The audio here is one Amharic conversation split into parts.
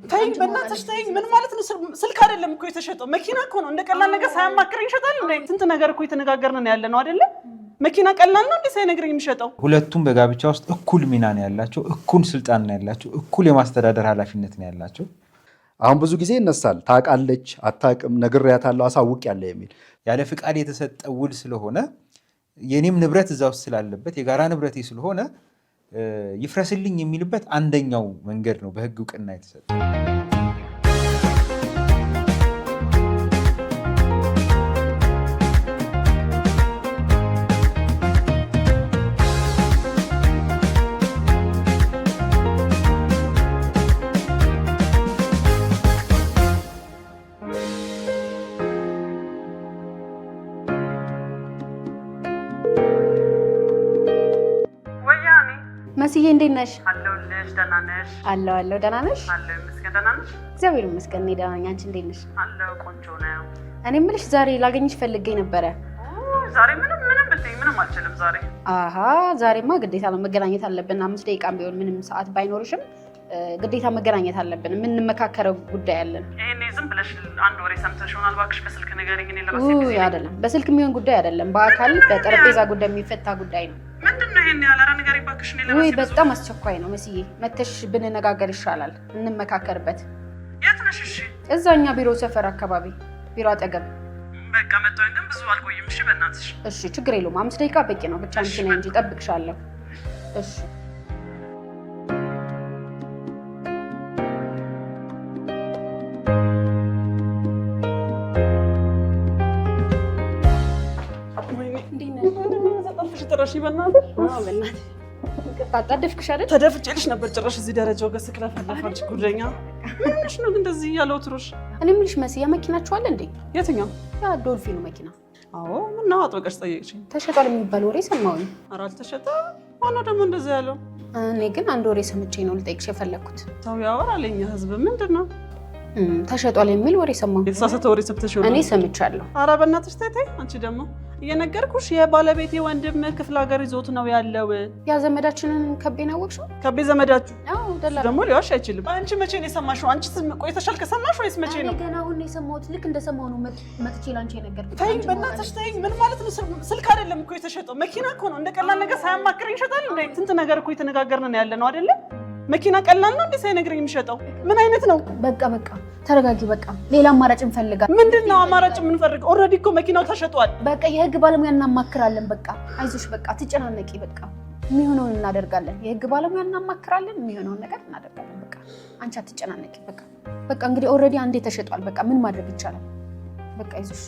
ተይኝ፣ በእናትሽ ተይኝ። ምን ማለት ነው? ስልክ አይደለም እኮ የተሸጠው መኪና እኮ ነው። እንደ ቀላል ነገር ሳያማክረኝ ይሸጣል እንዴ? ስንት ነገር እኮ የተነጋገርን ነው ያለ ነው አይደለ? መኪና ቀላል ነው እንዴ ሳይነግረኝ የሚሸጠው? ሁለቱም በጋብቻ ውስጥ እኩል ሚና ነው ያላቸው፣ እኩል ስልጣን ነው ያላቸው፣ እኩል የማስተዳደር ኃላፊነት ነው ያላቸው። አሁን ብዙ ጊዜ ይነሳል። ታውቃለች፣ አታውቅም፣ ነግሬያታለሁ፣ አሳውቄያለሁ የሚል ያለ ፍቃድ የተሰጠ ውል ስለሆነ የኔም ንብረት እዛ ውስጥ ስላለበት የጋራ ንብረቴ ስለሆነ ይፍረስልኝ የሚልበት አንደኛው መንገድ ነው በህግ እውቅና የተሰጠ። መስዬ እንዴት ነሽ? አለሁልሽ። ደህና ነሽ? አለሁ አለሁ። ደህና ነሽ? አለሁ ይመስገን። ደህና ነሽ? እግዚአብሔር ይመስገን እኔ ደህና ነኝ። አንቺ እንዴት ነሽ? አለሁ ቆንጆ ነው። እኔ የምልሽ ዛሬ ላገኝሽ ፈልጌ ነበረ። ዛሬ ምንም ምንም ብትይኝ ምንም አልችልም ዛሬ። አሀ ዛሬማ ግዴታ ነው መገናኘት አለብን። 5 ደቂቃም ቢሆን ምንም ሰዓት ባይኖርሽም ግዴታ መገናኘት አለብን። የምንመካከረው ጉዳይ አለን። ይሄኔ ዝም ብለሽ አንድ ወሬ ሰምተሽ ይሆናል። እባክሽ በስልክ ንገሪኝ። እኔ ለራሴ busy ነኝ። አይደለም በስልክ የሚሆን ጉዳይ አይደለም። በአካል በጠረጴዛ ጉዳይ የሚፈታ ጉዳይ ነው። ምንድን ነው ይሄን ያህል? ኧረ ንገሪኝ እባክሽ። እኔ ለራሴ ውይ በጣም አስቸኳይ ነው መስዬ፣ መተሽ ብንነጋገር ይሻላል። እንመካከርበት። የት ነሽ? እሺ እዛኛ ቢሮ ሰፈር አካባቢ ቢሮ አጠገብ። በቃ መጣሁኝ፣ ግን ብዙ አልቆይም። እሺ በእናትሽ። እሺ ችግር የለውም። 5 ደቂቃ በቂ ነው። ብቻ አንቺ ነይ እንጂ እጠብቅሻለሁ። እሺ አጣደፍክሽ አይደል? ተደፍቼልሽ ነበር ጭራሽ እዚህ ደረጃው ጋር ስክለፈለፍ። ጉደኛ ምን ሆነሽ ነው ግን እንደዚህ እያለ ወትሮሽ? እኔ የምልሽ መሲ ያ መኪናችሁ አለ እንዴ? የትኛው? ያ ዶልፊኑ መኪና። አዎ ምነው አጥብቀሽ ጠየቅሽኝ? ተሸጧል የሚባል ወሬ ሰማሁኝ። ኧረ አልተሸጠም። ማነው ደግሞ እንደዚህ ያለው? እኔ ግን አንድ ወሬ ሰምቼ ነው ልጠይቅሽ የፈለግኩት። ሰው ያወራል የእኛ ህዝብ። ምንድን ነው ተሸጧል የሚል ወሬ ሰማሁ። የተሳሳተ ወሬ ሰምተሽ ይሆናል። እኔ ሰምቻለሁ። ኧረ በእናትሽ ተይ ተይ። አንቺ ደግሞ እየነገርኩሽ የባለቤቴ ወንድም ክፍለ ሀገር ይዞት ነው ያለው። ያ ዘመዳችንን ከቤን አወቅሽው? ከቤ ዘመዳችሁ አዎ፣ ደላላ ደግሞ ሊዋሽ አይችልም። አንቺ መቼ ነው የሰማሽው? አንቺ ቆይተሻል ከሰማሽ ወይስ መቼ ነው? ገና አሁን ነው የሰማሁት። ልክ እንደሰማሁ ነው መጥቼ ላንቺ የነገርኩት። ተይኝ በእናትሽ ተይኝ። ምን ማለት ነው? ስልክ አይደለም እኮ የተሸጠው መኪና እኮ ነው። እንደ ቀላል ነገር ሳያማክረኝ ይሸጣል እንዴ? ስንት ነገር እኮ የተነጋገርን ነው ያለ ነው አይደለ? መኪና ቀላል ነው እንዴ ሳይነግረኝ የሚሸጠው? ምን አይነት ነው? በቃ በቃ ተረጋጊ። በቃ ሌላ አማራጭ እንፈልጋለን። ምንድን ነው አማራጭ የምንፈልገው? Already እኮ መኪናው ተሸጧል። በቃ የህግ ባለሙያ እናማክራለን። በቃ አይዞሽ፣ በቃ ትጨናነቂ። በቃ የሚሆነውን እናደርጋለን። የህግ ባለሙያ እናማክራለን። የሚሆነውን ነገር እናደርጋለን። በቃ አንቺ አትጨናነቂ። በቃ በቃ እንግዲህ already አንዴ ተሸጧል። በቃ ምን ማድረግ ይቻላል? በቃ አይዞሽ።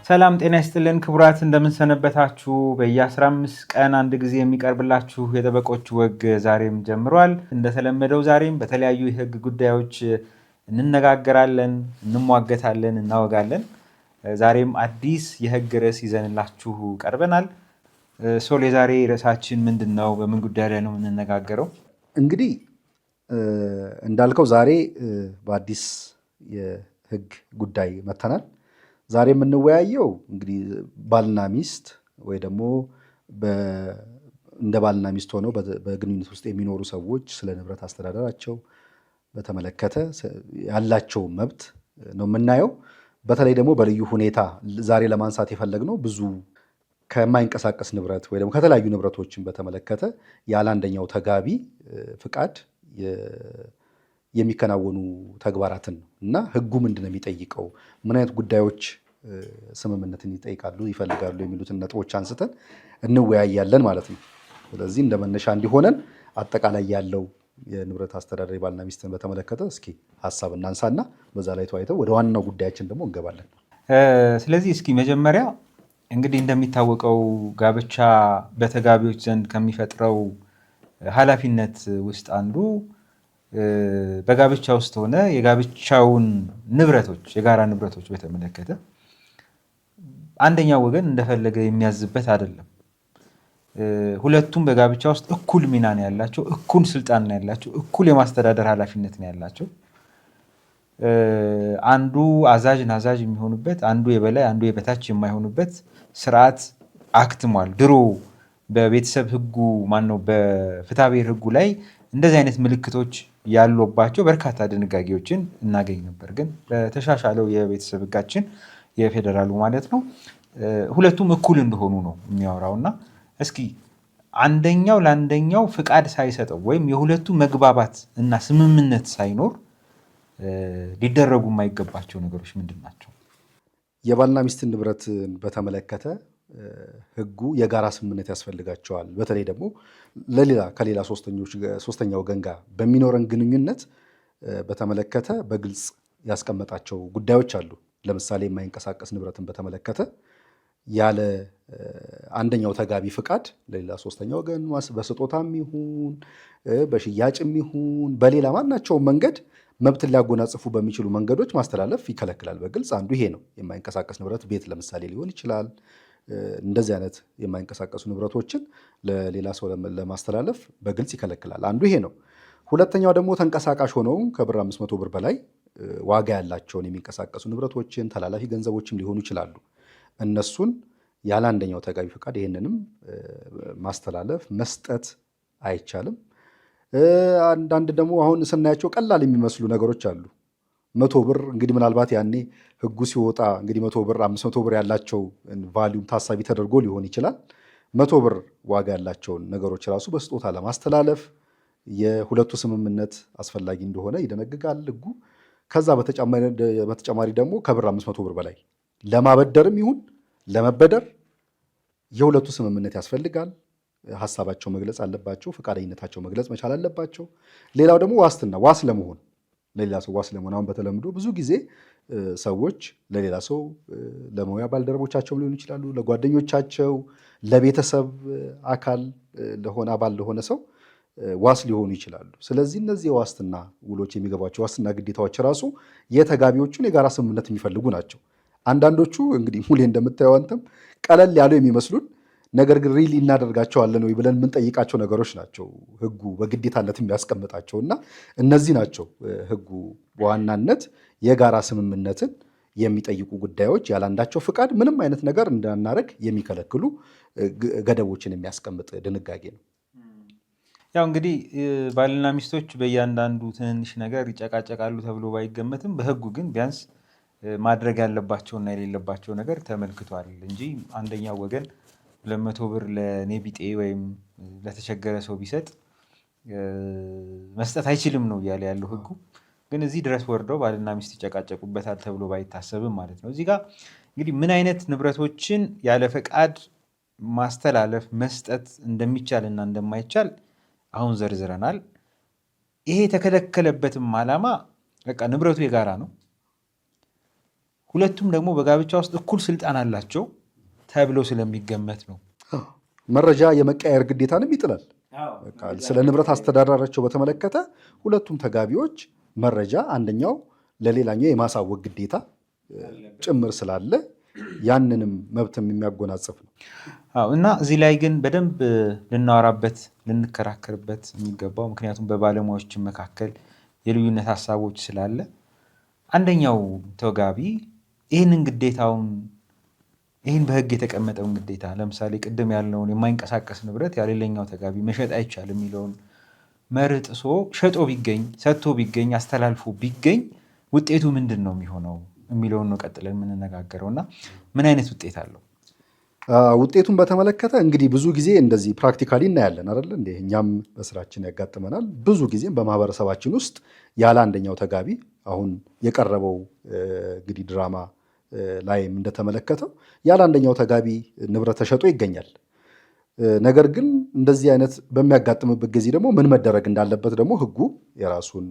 ሰላም ጤና ይስጥልን ክቡራት፣ እንደምንሰነበታችሁ። በየ15 ቀን አንድ ጊዜ የሚቀርብላችሁ የጠበቆች ወግ ዛሬም ጀምሯል። እንደተለመደው ዛሬም በተለያዩ የህግ ጉዳዮች እንነጋገራለን፣ እንሟገታለን፣ እናወጋለን። ዛሬም አዲስ የህግ ርዕስ ይዘንላችሁ ቀርበናል። ሶል፣ የዛሬ ርዕሳችን ምንድን ነው? በምን ጉዳይ ላይ ነው የምንነጋገረው? እንግዲህ እንዳልከው ዛሬ በአዲስ የህግ ጉዳይ መተናል። ዛሬ የምንወያየው እንግዲህ ባልና ሚስት ወይ ደግሞ እንደ ባልና ሚስት ሆነው በግንኙነት ውስጥ የሚኖሩ ሰዎች ስለ ንብረት አስተዳደራቸው በተመለከተ ያላቸውን መብት ነው የምናየው። በተለይ ደግሞ በልዩ ሁኔታ ዛሬ ለማንሳት የፈለግነው ብዙ ከማይንቀሳቀስ ንብረት ወይ ደግሞ ከተለያዩ ንብረቶችን በተመለከተ ያለ አንደኛው ተጋቢ ፍቃድ የሚከናወኑ ተግባራትን ነው እና ህጉ ምንድን ነው የሚጠይቀው፣ ምን አይነት ጉዳዮች ስምምነትን ይጠይቃሉ ይፈልጋሉ የሚሉትን ነጥቦች አንስተን እንወያያለን ማለት ነው። ስለዚህ እንደ መነሻ እንዲሆነን አጠቃላይ ያለው የንብረት አስተዳደር ባልና ሚስትን በተመለከተ እስኪ ሀሳብ እናንሳና በዛ ላይ ተወያይተው ወደ ዋናው ጉዳያችን ደግሞ እንገባለን። ስለዚህ እስኪ መጀመሪያ እንግዲህ እንደሚታወቀው ጋብቻ በተጋቢዎች ዘንድ ከሚፈጥረው ኃላፊነት ውስጥ አንዱ በጋብቻ ውስጥ ሆነ የጋብቻውን ንብረቶች የጋራ ንብረቶች በተመለከተ አንደኛው ወገን እንደፈለገ የሚያዝበት አይደለም። ሁለቱም በጋብቻ ውስጥ እኩል ሚና ነው ያላቸው፣ እኩል ስልጣን ነው ያላቸው፣ እኩል የማስተዳደር ኃላፊነት ነው ያላቸው። አንዱ አዛዥ ናዛዥ የሚሆኑበት፣ አንዱ የበላይ አንዱ የበታች የማይሆኑበት ስርዓት አክትሟል። ድሮ በቤተሰብ ህጉ ማነው በፍትሐብሔር ህጉ ላይ እንደዚህ አይነት ምልክቶች ያሉባቸው በርካታ ድንጋጌዎችን እናገኝ ነበር። ግን በተሻሻለው የቤተሰብ ህጋችን የፌዴራሉ ማለት ነው ሁለቱም እኩል እንደሆኑ ነው የሚያወራው። እና እስኪ አንደኛው ለአንደኛው ፍቃድ ሳይሰጠው ወይም የሁለቱ መግባባት እና ስምምነት ሳይኖር ሊደረጉ የማይገባቸው ነገሮች ምንድን ናቸው? የባልና ሚስትን ንብረትን በተመለከተ ህጉ የጋራ ስምምነት ያስፈልጋቸዋል። በተለይ ደግሞ ለሌላ ከሌላ ሶስተኛ ወገን ጋር በሚኖረን ግንኙነት በተመለከተ በግልጽ ያስቀመጣቸው ጉዳዮች አሉ። ለምሳሌ የማይንቀሳቀስ ንብረትን በተመለከተ ያለ አንደኛው ተጋቢ ፍቃድ ለሌላ ሶስተኛ ወገን በስጦታም ይሁን በሽያጭም ይሁን በሌላ ማናቸውም መንገድ መብትን ሊያጎናጽፉ በሚችሉ መንገዶች ማስተላለፍ ይከለክላል። በግልጽ አንዱ ይሄ ነው። የማይንቀሳቀስ ንብረት ቤት ለምሳሌ ሊሆን ይችላል። እንደዚህ አይነት የማይንቀሳቀሱ ንብረቶችን ለሌላ ሰው ለማስተላለፍ በግልጽ ይከለክላል። አንዱ ይሄ ነው። ሁለተኛው ደግሞ ተንቀሳቃሽ ሆነው ከብር 500 ብር በላይ ዋጋ ያላቸውን የሚንቀሳቀሱ ንብረቶችን ተላላፊ ገንዘቦችም ሊሆኑ ይችላሉ። እነሱን ያለ አንደኛው ተጋቢ ፈቃድ ይህንንም ማስተላለፍ መስጠት አይቻልም። አንዳንድ ደግሞ አሁን ስናያቸው ቀላል የሚመስሉ ነገሮች አሉ። 100 ብር እንግዲህ ምናልባት ያኔ ህጉ ሲወጣ እንግዲህ 100 ብር 500 ብር ያላቸው value ም ታሳቢ ተደርጎ ሊሆን ይችላል። 100 ብር ዋጋ ያላቸውን ነገሮች ራሱ በስጦታ ለማስተላለፍ የሁለቱ ስምምነት አስፈላጊ እንደሆነ ይደነግጋል ህጉ። ከዛ በተጨማሪ ደግሞ ከብር 500 ብር በላይ ለማበደርም ይሁን ለመበደር የሁለቱ ስምምነት ያስፈልጋል። ሀሳባቸው መግለጽ አለባቸው። ፈቃደኝነታቸው መግለጽ መቻል አለባቸው። ሌላው ደግሞ ዋስትና ዋስ ለመሆን ለሌላ ሰው ዋስ ለመሆን አሁን በተለምዶ ብዙ ጊዜ ሰዎች ለሌላ ሰው ለሙያ ባልደረቦቻቸው ሊሆኑ ይችላሉ፣ ለጓደኞቻቸው፣ ለቤተሰብ አካል ለሆነ አባል ለሆነ ሰው ዋስ ሊሆኑ ይችላሉ። ስለዚህ እነዚህ የዋስትና ውሎች የሚገቧቸው ዋስትና ግዴታዎች ራሱ የተጋቢዎቹን የጋራ ስምምነት የሚፈልጉ ናቸው። አንዳንዶቹ እንግዲህ ሙሌ እንደምታየው አንተም ቀለል ያሉ የሚመስሉን ነገር ግን really እናደርጋቸዋለን ወይ ብለን የምንጠይቃቸው ነገሮች ናቸው ህጉ በግዴታነት የሚያስቀምጣቸው እና እነዚህ ናቸው ህጉ በዋናነት የጋራ ስምምነትን የሚጠይቁ ጉዳዮች ያላንዳቸው ፍቃድ ምንም አይነት ነገር እንዳናረግ የሚከለክሉ ገደቦችን የሚያስቀምጥ ድንጋጌ ነው። ያው እንግዲህ ባልና ሚስቶች በእያንዳንዱ ትንንሽ ነገር ይጨቃጨቃሉ ተብሎ ባይገመትም በህጉ ግን ቢያንስ ማድረግ ያለባቸውና የሌለባቸው ነገር ተመልክቷል እንጂ አንደኛው ወገን 200 ብር ለኔ ቢጤ ወይም ለተቸገረ ሰው ቢሰጥ መስጠት አይችልም ነው እያለ ያለው ህጉ። ግን እዚህ ድረስ ወርደው ባልና ሚስት ይጨቃጨቁበታል ተብሎ ባይታሰብም ማለት ነው። እዚህ ጋር እንግዲህ ምን አይነት ንብረቶችን ያለ ፈቃድ ማስተላለፍ መስጠት እንደሚቻል እና እንደማይቻል አሁን ዘርዝረናል። ይሄ የተከለከለበትም ዓላማ በቃ ንብረቱ የጋራ ነው፣ ሁለቱም ደግሞ በጋብቻ ውስጥ እኩል ስልጣን አላቸው ተብሎ ስለሚገመት ነው። መረጃ የመቀያየር ግዴታንም ይጥላል። ስለ ንብረት አስተዳደራቸው በተመለከተ ሁለቱም ተጋቢዎች መረጃ አንደኛው ለሌላኛው የማሳወቅ ግዴታ ጭምር ስላለ ያንንም መብትም የሚያጎናጽፍ ነው። እና እዚህ ላይ ግን በደንብ ልናወራበት ልንከራከርበት የሚገባው ምክንያቱም በባለሙያዎች መካከል የልዩነት ሀሳቦች ስላለ አንደኛው ተጋቢ ይህንን ግዴታውን ይህን በህግ የተቀመጠውን ግዴታ ለምሳሌ ቅድም ያልነውን የማይንቀሳቀስ ንብረት ያለሌላኛው ተጋቢ መሸጥ አይቻልም የሚለውን መርህ ጥሶ ሸጦ ቢገኝ ሰጥቶ ቢገኝ አስተላልፎ ቢገኝ ውጤቱ ምንድን ነው የሚሆነው የሚለውን ነው ቀጥለን የምንነጋገረው። እና ምን አይነት ውጤት አለው? ውጤቱን በተመለከተ እንግዲህ ብዙ ጊዜ እንደዚህ practically እናያለን አይደለ እንዴ? እኛም በስራችን ያጋጥመናል። ብዙ ጊዜም በማህበረሰባችን ውስጥ ያለ አንደኛው ተጋቢ አሁን የቀረበው እንግዲህ ድራማ ላይም እንደተመለከተው ያለ አንደኛው ተጋቢ ንብረት ተሸጦ ይገኛል። ነገር ግን እንደዚህ አይነት በሚያጋጥምበት ጊዜ ደግሞ ምን መደረግ እንዳለበት ደግሞ ህጉ የራሱን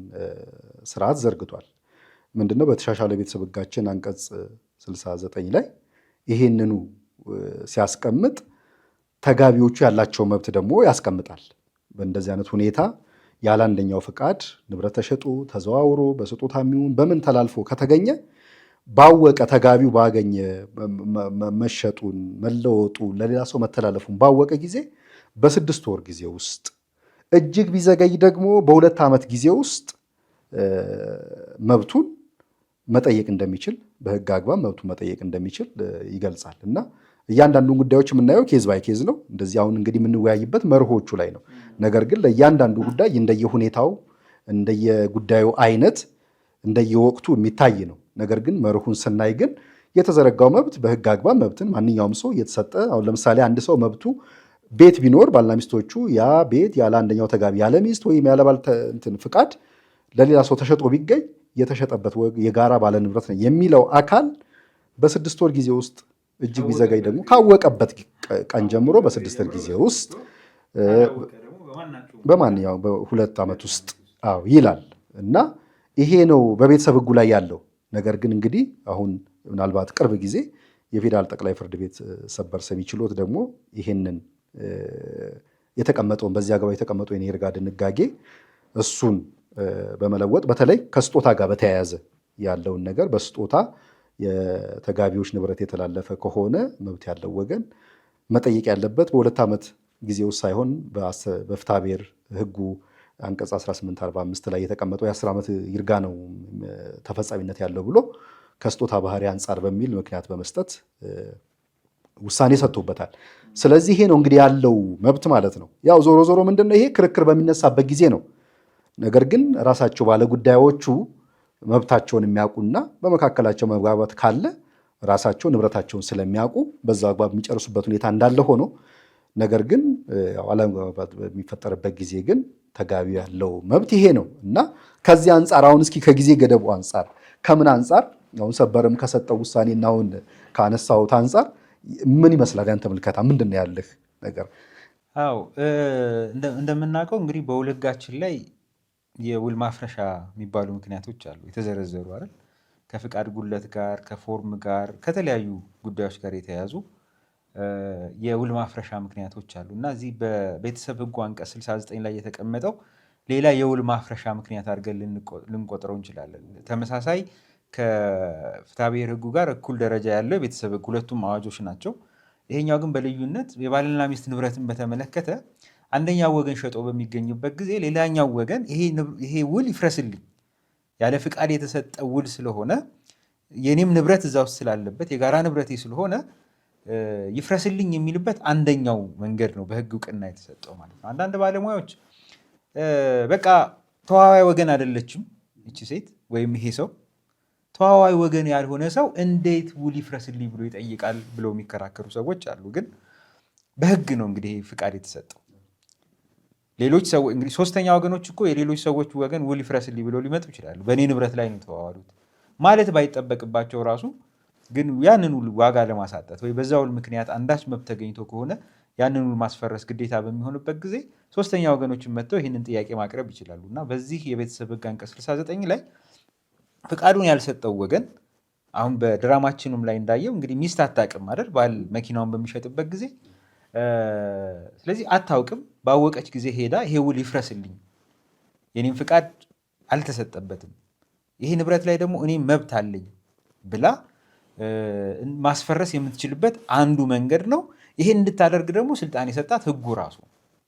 ስርዓት ዘርግቷል። ምንድነው? በተሻሻለ ቤተሰብ ህጋችን አንቀጽ 69 ላይ ይሄንኑ ሲያስቀምጥ ተጋቢዎቹ ያላቸው መብት ደግሞ ያስቀምጣል። በእንደዚህ አይነት ሁኔታ ያለ አንደኛው ፍቃድ ንብረት ተሸጦ ተዘዋውሮ በስጦታ የሚሆን በምን ተላልፎ ከተገኘ ባወቀ ተጋቢው ባገኘ መሸጡን መለወጡን ለሌላ ሰው መተላለፉን ባወቀ ጊዜ በ6 ወር ጊዜ ውስጥ እጅግ ቢዘገይ ደግሞ በ2 ዓመት ጊዜ ውስጥ መብቱን መጠየቅ እንደሚችል በህግ አግባብ መብቱን መጠየቅ እንደሚችል ይገልጻል። እና እያንዳንዱን ጉዳዮች የምናየው case by case ነው። እንደዚህ አሁን እንግዲህ የምንወያይበት መርሆቹ ላይ ነው። ነገር ግን ለእያንዳንዱ ጉዳይ እንደየሁኔታው፣ እንደየጉዳዩ አይነት፣ እንደየወቅቱ የሚታይ ነው። ነገር ግን መርሁን ስናይ ግን የተዘረጋው መብት በህግ አግባብ መብትን ማንኛውም ሰው እየተሰጠ፣ አሁን ለምሳሌ አንድ ሰው መብቱ ቤት ቢኖር ባልና ሚስቶቹ ያ ቤት ያለ አንደኛው ተጋቢ፣ ያለ ሚስት ወይም ያለ ባል እንትን ፍቃድ ለሌላ ሰው ተሸጦ ቢገኝ የተሸጠበት የጋራ ባለ ንብረት ነው የሚለው አካል በ6 ወር ጊዜ ውስጥ፣ እጅግ ቢዘገይ ደግሞ ካወቀበት ቀን ጀምሮ በ6 ወር ጊዜ ውስጥ፣ በማንኛውም በ2 ዓመት ውስጥ፣ አዎ ይላል። እና ይሄ ነው በቤተሰብ ህጉ ላይ ያለው ነገር። ግን እንግዲህ አሁን ምናልባት ቅርብ ጊዜ የፌዴራል ጠቅላይ ፍርድ ቤት ሰበር ሰሚ ችሎት ደግሞ ይሄንን የተቀመጠውን፣ በዚህ አግባብ የተቀመጠውን የይርጋ ድንጋጌ እሱን በመለወጥ በተለይ ከስጦታ ጋር በተያያዘ ያለውን ነገር፣ በስጦታ የተጋቢዎች ንብረት የተላለፈ ከሆነ መብት ያለው ወገን መጠየቅ ያለበት በ2 ዓመት ጊዜ ውስጥ ሳይሆን በፍትሐ ብሔር ሕጉ አንቀጽ 1845 ላይ የተቀመጠው የ10 ዓመት ይርጋ ነው ተፈጻሚነት ያለው ብሎ ከስጦታ ባህሪ አንጻር በሚል ምክንያት በመስጠት ውሳኔ ሰጥቶበታል። ስለዚህ ይሄ ነው እንግዲህ ያለው መብት ማለት ነው። ያው ዞሮ ዞሮ ምንድን ነው፣ ይሄ ክርክር በሚነሳበት ጊዜ ነው። ነገር ግን ራሳቸው ባለጉዳዮቹ መብታቸውን የሚያውቁና በመካከላቸው መግባባት ካለ ራሳቸው ንብረታቸውን ስለሚያውቁ በዛ አግባብ የሚጨርሱበት ሁኔታ እንዳለ ሆኖ፣ ነገር ግን አለመግባባት በሚፈጠርበት ጊዜ ግን ተጋቢ ያለው መብት ይሄ ነው። እና ከዚህ አንጻር አሁን እስኪ ከጊዜ ገደቡ አንጻር፣ ከምን አንጻር፣ አሁን ሰበርም ከሰጠው ውሳኔ እና አሁን ካነሳሁት አንጻር ምን ይመስላል? ያንተ ምልከታ ምንድን ነው፣ ያለህ ነገር? አዎ፣ እንደምናውቀው እንግዲህ በውል ሕጋችን ላይ የውል ማፍረሻ የሚባሉ ምክንያቶች አሉ የተዘረዘሩ አይደል? ከፍቃድ ጉድለት ጋር፣ ከ form ጋር፣ ከተለያዩ ጉዳዮች ጋር የተያያዙ የውል ማፍረሻ ምክንያቶች አሉ። እና እዚህ በቤተሰብ ሕጉ አንቀጽ 69 ላይ የተቀመጠው ሌላ የውል ማፍረሻ ምክንያት አድርገን ልንቆጥረው እንችላለን። ተመሳሳይ ከፍትሐብሔር ሕጉ ጋር እኩል ደረጃ ያለው የቤተሰብ ሕግ፣ ሁለቱም አዋጆች ናቸው። ይሄኛው ግን በልዩነት የባልና ሚስት ንብረትን በተመለከተ አንደኛው ወገን ሸጦ በሚገኝበት ጊዜ ሌላኛው ወገን ይሄ ውል ይፍረስልኝ፣ ያለ ፍቃድ የተሰጠ ውል ስለሆነ፣ የኔም ንብረት እዛ ውስጥ ስላለበት፣ የጋራ ንብረቴ ስለሆነ ይፍረስልኝ የሚልበት አንደኛው መንገድ ነው፣ በህግ እውቅና የተሰጠው ማለት ነው። አንዳንድ ባለሙያዎች በቃ ተዋዋይ ወገን አይደለችም ይቺ ሴት ወይም ይሄ ሰው፣ ተዋዋይ ወገን ያልሆነ ሰው እንዴት ውል ይፍረስልኝ ብሎ ይጠይቃል ብለው የሚከራከሩ ሰዎች አሉ። ግን በህግ ነው እንግዲህ ፍቃድ የተሰጠው። ሌሎች ሰዎች እንግዲህ ሶስተኛ ወገኖች እኮ የሌሎች ሰዎች ወገን ውል ይፍረስልኝ ብለው ሊመጡ ይችላሉ። በእኔ ንብረት ላይ ነው የተዋዋሉት ማለት ባይጠበቅባቸው ራሱ ግን ያንን ውል ዋጋ ለማሳጣት ወይ በዛ ውል ምክንያት አንዳች መብት ተገኝቶ ከሆነ ያንን ውል ማስፈረስ ግዴታ በሚሆንበት ጊዜ ሶስተኛ ወገኖችን መጥተው ይህንን ጥያቄ ማቅረብ ይችላሉ። እና በዚህ የቤተሰብ ሕግ አንቀጽ 69 ላይ ፍቃዱን ያልሰጠው ወገን፣ አሁን በድራማችንም ላይ እንዳየው እንግዲህ ሚስት አታውቅም አይደል? ባል መኪናውን በሚሸጥበት ጊዜ። ስለዚህ አታውቅም። ባወቀች ጊዜ ሄዳ ይሄ ውል ይፍረስልኝ፣ የኔም ፍቃድ አልተሰጠበትም፣ ይሄ ንብረት ላይ ደግሞ እኔም መብት አለኝ ብላ ማስፈረስ የምትችልበት አንዱ መንገድ ነው። ይሄን እንድታደርግ ደግሞ ስልጣን የሰጣት ህጉ ራሱ።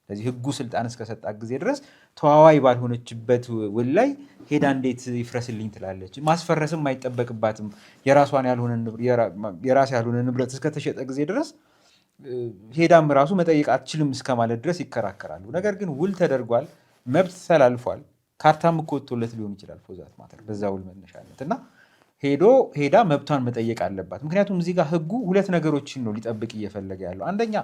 ስለዚህ ህጉ ስልጣን እስከሰጣት ጊዜ ድረስ ተዋዋይ ባልሆነችበት ውል ላይ ሄዳ እንዴት ይፍረስልኝ ትላለች? ማስፈረስም አይጠበቅባትም። የራስ ያልሆነ ንብረት እስከተሸጠ ጊዜ ድረስ ሄዳም ራሱ መጠየቅ አትችልም እስከማለት ድረስ ይከራከራሉ። ነገር ግን ውል ተደርጓል፣ መብት ተላልፏል። ካርታም እኮ ወጥቶለት ሊሆን ይችላል for that matter በዛ ውል መነሻነት። እና ሄዳ መብቷን መጠየቅ አለባት። ምክንያቱም እዚህ ጋር ህጉ ሁለት ነገሮችን ነው ሊጠብቅ እየፈለገ ያለው። አንደኛ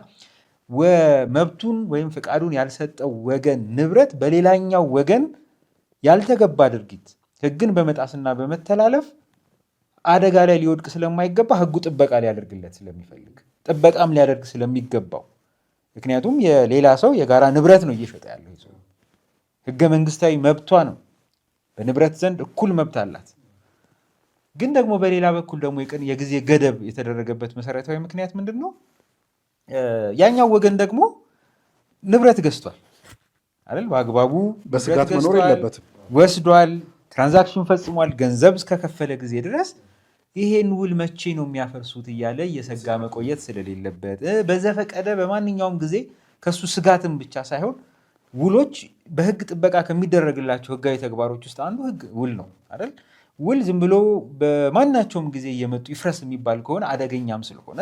መብቱን ወይም ፍቃዱን ያልሰጠው ወገን ንብረት በሌላኛው ወገን ያልተገባ ድርጊት ህግን በመጣስና በመተላለፍ አደጋ ላይ ሊወድቅ ስለማይገባ ህጉ ጥበቃ ሊያደርግለት ስለሚፈልግ፣ ጥበቃም ሊያደርግ ስለሚገባው፣ ምክንያቱም የሌላ ሰው የጋራ ንብረት ነው እየሸጠ ያለው ሰው፣ ህገ መንግስታዊ መብቷ ነው። በንብረት ዘንድ እኩል መብት አላት። ግን ደግሞ በሌላ በኩል ደግሞ የጊዜ ገደብ የተደረገበት መሰረታዊ ምክንያት ምንድን ነው? ያኛው ወገን ደግሞ ንብረት ገዝቷል አይደል? በአግባቡ በስጋት መኖር የለበትም። ወስዷል፣ transaction ፈጽሟል። ገንዘብ እስከከፈለ ጊዜ ድረስ ይሄን ውል መቼ ነው የሚያፈርሱት እያለ እየሰጋ መቆየት ስለሌለበት፣ በዘፈቀደ በማንኛውም ጊዜ ከሱ ስጋትም ብቻ ሳይሆን ውሎች በህግ ጥበቃ ከሚደረግላቸው ህጋዊ ተግባሮች ውስጥ አንዱ ህግ ውል ነው አይደል? ውል ዝም ብሎ በማናቸውም ጊዜ እየመጡ ይፍረስ የሚባል ከሆነ አደገኛም ስለሆነ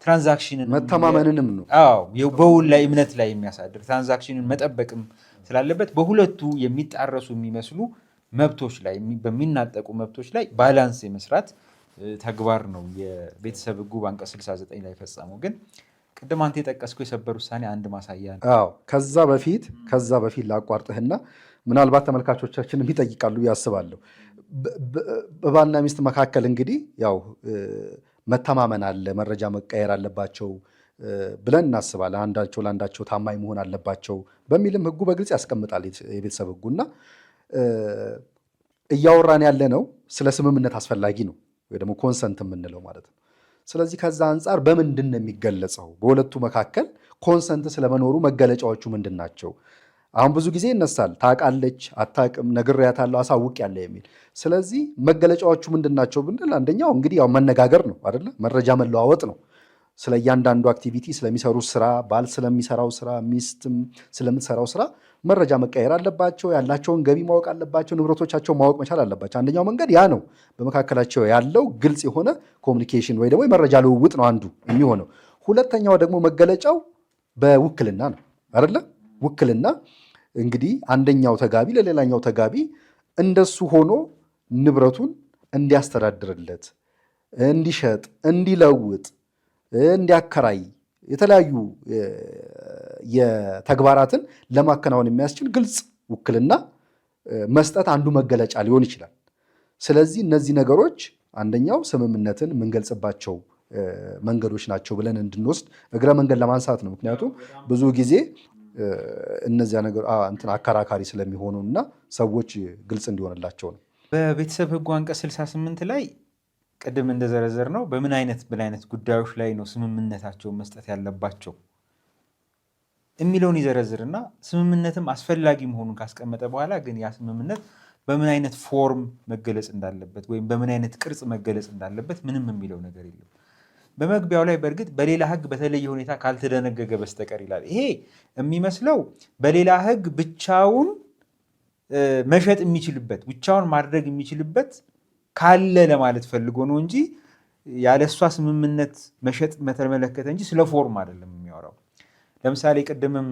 transaction ን መተማመንንም ነው። አዎ በውል ላይ እምነት ላይ የሚያሳድር transaction ን መጠበቅም ስላለበት በሁለቱ የሚጣረሱ የሚመስሉ መብቶች ላይ፣ በሚናጠቁ መብቶች ላይ balance የመስራት ተግባር ነው የቤተሰብ ሕጉ በአንቀጽ 69 ላይ ፈጸመው። ግን ቅድም አንተ የጠቀስከው የሰበር ውሳኔ አንድ ማሳያ ነው። አዎ ከዛ በፊት ላቋርጥህና ምናልባት ተመልካቾቻችንም ይጠይቃሉ ብዬ አስባለሁ። በባልና ሚስት መካከል እንግዲህ ያው መተማመን አለ፣ መረጃ መቀየር አለባቸው ብለን እናስባለን። አንዳቸው ለአንዳቸው ታማኝ መሆን አለባቸው በሚልም ህጉ በግልጽ ያስቀምጣል የቤተሰብ ህጉና እያወራን ያለ ነው ስለ ስምምነት አስፈላጊ ነው ወይ ደግሞ consent የምንለው ማለት ነው። ስለዚህ ከዛ አንጻር በምንድን ነው የሚገለጸው? በሁለቱ መካከል consent ስለመኖሩ መገለጫዎቹ ምንድን ናቸው? አሁን ብዙ ጊዜ ይነሳል። ታውቃለች፣ አታውቅም፣ ነግሬያታለሁ፣ አሳውቄያለሁ የሚል። ስለዚህ መገለጫዎቹ ምንድን ናቸው ብንል አንደኛው እንግዲህ ያው መነጋገር ነው አይደለ? መረጃ መለዋወጥ ነው። ስለ እያንዳንዱ activity፣ ስለሚሰሩት ስራ፣ ባል ስለሚሰራው ስራ፣ ሚስትም ስለምትሰራው ስራ መረጃ መቀየር አለባቸው። ያላቸውን ገቢ ማወቅ አለባቸው። ንብረቶቻቸው ማወቅ መቻል አለባቸው። አንደኛው መንገድ ያ ነው። በመካከላቸው ያለው ግልጽ የሆነ communication ወይ ደግሞ የመረጃ ልውውጥ ነው አንዱ የሚሆነው። ሁለተኛው ደግሞ መገለጫው በውክልና ነው አይደለ? ውክልና እንግዲህ አንደኛው ተጋቢ ለሌላኛው ተጋቢ እንደሱ ሆኖ ንብረቱን እንዲያስተዳድርለት፣ እንዲሸጥ፣ እንዲለውጥ፣ እንዲያከራይ የተለያዩ የተግባራትን ለማከናወን የሚያስችል ግልጽ ውክልና መስጠት አንዱ መገለጫ ሊሆን ይችላል። ስለዚህ እነዚህ ነገሮች አንደኛው ስምምነትን የምንገልጽባቸው መንገዶች ናቸው ብለን እንድንወስድ እግረ መንገድ ለማንሳት ነው። ምክንያቱም ብዙ ጊዜ እነዚያ ነገር እንትን አከራካሪ ስለሚሆኑ እና ሰዎች ግልጽ እንዲሆንላቸው ነው። በቤተሰብ ሕጉ አንቀጽ 68 ላይ ቅድም እንደዘረዘርነው በምን አይነት ጉዳዮች ላይ ነው ስምምነታቸውን መስጠት ያለባቸው የሚለውን ይዘረዝርና ስምምነትም አስፈላጊ መሆኑን ካስቀመጠ በኋላ ግን ያ ስምምነት በምን አይነት form መገለጽ እንዳለበት ወይም በምን አይነት ቅርጽ መገለጽ እንዳለበት ምንም የሚለው ነገር የለም። በመግቢያው ላይ በእርግጥ በሌላ ሕግ በተለየ ሁኔታ ካልተደነገገ በስተቀር ይላል። ይሄ የሚመስለው በሌላ ሕግ ብቻውን መሸጥ የሚችልበት፣ ብቻውን ማድረግ የሚችልበት ካለ ለማለት ፈልጎ ነው እንጂ ያለ እሷ ስምምነት መሸጥ በተመለከተ እንጂ ስለ form አይደለም የሚያወራው። ለምሳሌ ቅድምም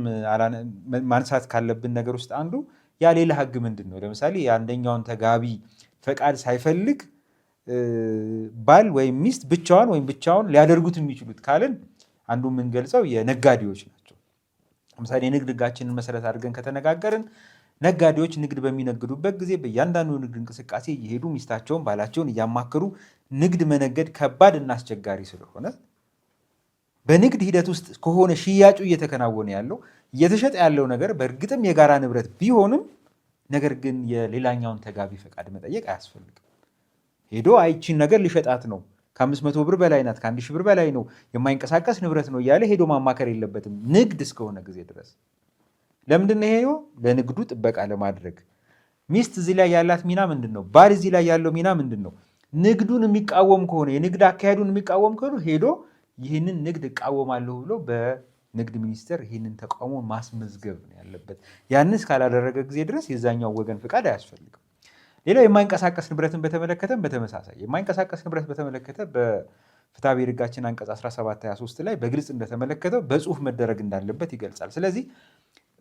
ማንሳት ካለብን ነገር ውስጥ አንዱ ያ ሌላ ህግ ምንድን ነው? ለምሳሌ የአንደኛውን ተጋቢ ፈቃድ ሳይፈልግ ባል ወይም ሚስት ብቻዋን ወይም ብቻውን ሊያደርጉት የሚችሉት ካልን አንዱ የምንገልጸው የነጋዴዎች ናቸው። ለምሳሌ የንግድ ህጋችንን መሰረት አድርገን ከተነጋገርን ነጋዴዎች ንግድ በሚነግዱበት ጊዜ በእያንዳንዱ ንግድ እንቅስቃሴ እየሄዱ ሚስታቸውን ባላቸውን እያማከሩ ንግድ መነገድ ከባድ እና አስቸጋሪ ስለሆነ በንግድ ሂደት ውስጥ ከሆነ ሽያጩ እየተከናወነ ያለው፣ እየተሸጠ ያለው ነገር በእርግጥም የጋራ ንብረት ቢሆንም ነገር ግን የሌላኛውን ተጋቢ ፈቃድ መጠየቅ አያስፈልግም። ሄዶ አይቺን ነገር ሊሸጣት ነው፣ ከ500 ብር በላይ ናት፣ ከ1000 ብር በላይ ነው፣ የማይንቀሳቀስ ንብረት ነው እያለ ሄዶ ማማከር የለበትም ንግድ እስከሆነ ጊዜ ድረስ። ለምንድን ነው ይሄ? ለንግዱ ጥበቃ ለማድረግ። ሚስት እዚህ ላይ ያላት ሚና ምንድን ነው? ባል እዚህ ላይ ያለው ሚና ምንድን ነው? ንግዱን የሚቃወም ከሆነ፣ የንግድ አካሄዱን የሚቃወም ከሆነ ሄዶ ይህንን ንግድ እቃወማለሁ ብሎ በንግድ ሚኒስቴር ይህንን ተቃውሞ ማስመዝገብ ነው ያለበት። ያንን እስካላደረገ ጊዜ ድረስ የዛኛው ወገን ፍቃድ አያስፈልግም። ሌላው የማይንቀሳቀስ ንብረትን በተመለከተም በተመሳሳይ የማይንቀሳቀስ ንብረት በተመለከተ በፍትሐ ብሔር ሕጋችን አንቀጽ 1723 ላይ በግልጽ እንደተመለከተው በጽሁፍ መደረግ እንዳለበት ይገልጻል። ስለዚህ